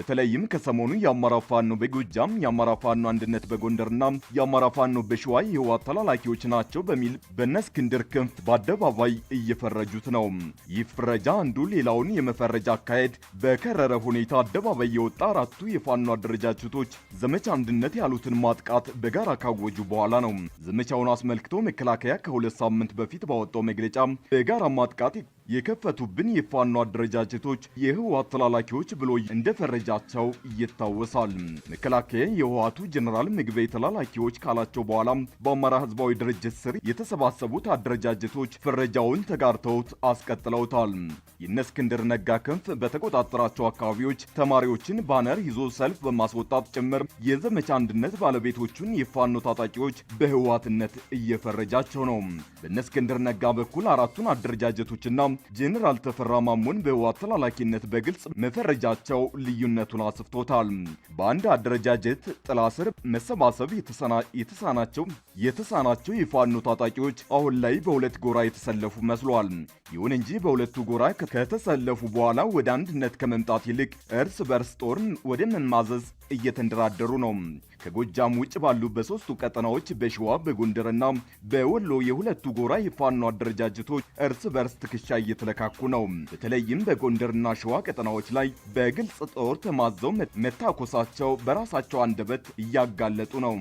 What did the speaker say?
በተለይም ከሰሞኑ የአማራ ፋኖ በጎጃም፣ የአማራ ፋኖ አንድነት በጎንደርና የአማራ ፋኖ በሸዋ የህወሓት ተላላኪዎች ናቸው በሚል በነ እስክንድር ክንፍ በአደባባይ እየፈረጁት ነው። ይህ ፍረጃ አንዱ ሌላውን የመፈረጃ አካሄድ በከረረ ሁኔታ አደባባይ የወጣ አራቱ የፋኖ አደረጃጀቶች ዘመቻ አንድነት ያሉትን ማጥቃት በጋራ ካወጁ በኋላ ነው። ዘመቻውን አስመልክቶ መከላከያ ከ2 ሳምንት በፊት ባወጣው መግለጫ በጋራ ማጥቃት የከፈቱብን የፋኖ አደረጃጀቶች የህወሓት ተላላኪዎች ብሎ እንደፈረጃቸው ይታወሳል። መከላከያ የህወሓቱ ጀኔራል ምግበይ ተላላኪዎች ካላቸው በኋላ በአማራ ህዝባዊ ድርጅት ስር የተሰባሰቡት አደረጃጀቶች ፍረጃውን ተጋርተውት አስቀጥለውታል። የእነ እስክንድር ነጋ ክንፍ በተቆጣጠራቸው አካባቢዎች ተማሪዎችን ባነር ይዞ ሰልፍ በማስወጣት ጭምር የዘመቻ አንድነት ባለቤቶቹን የፋኖ ታጣቂዎች በህወሓትነት እየፈረጃቸው ነው። በእነ እስክንድር ነጋ በኩል አራቱን አደረጃጀቶችና ጄኔራል ተፈራ ማሞን በህወሓት ተላላኪነት በግልጽ መፈረጃቸው ልዩነቱን አስፍቶታል። በአንድ አደረጃጀት ጥላ ስር መሰባሰብ የተሳናቸው የፋኖ ታጣቂዎች አሁን ላይ በሁለት ጎራ የተሰለፉ መስሏል። ይሁን እንጂ በሁለቱ ጎራ ከተሰለፉ በኋላ ወደ አንድነት ከመምጣት ይልቅ እርስ በርስ ጦር ወደ መማዘዝ እየተንደራደሩ ነው። ከጎጃም ውጭ ባሉ በሶስቱ ቀጠናዎች በሸዋ፣ በጎንደርና በወሎ የሁለቱ ጎራ የፋኖ አደረጃጀቶች እርስ በርስ ትከሻ እየተለካኩ ነው። በተለይም በጎንደርና ሸዋ ቀጠናዎች ላይ በግልጽ ጦር ተማዘው መታኮሳቸው በራሳቸው አንደበት እያጋለጡ ነው።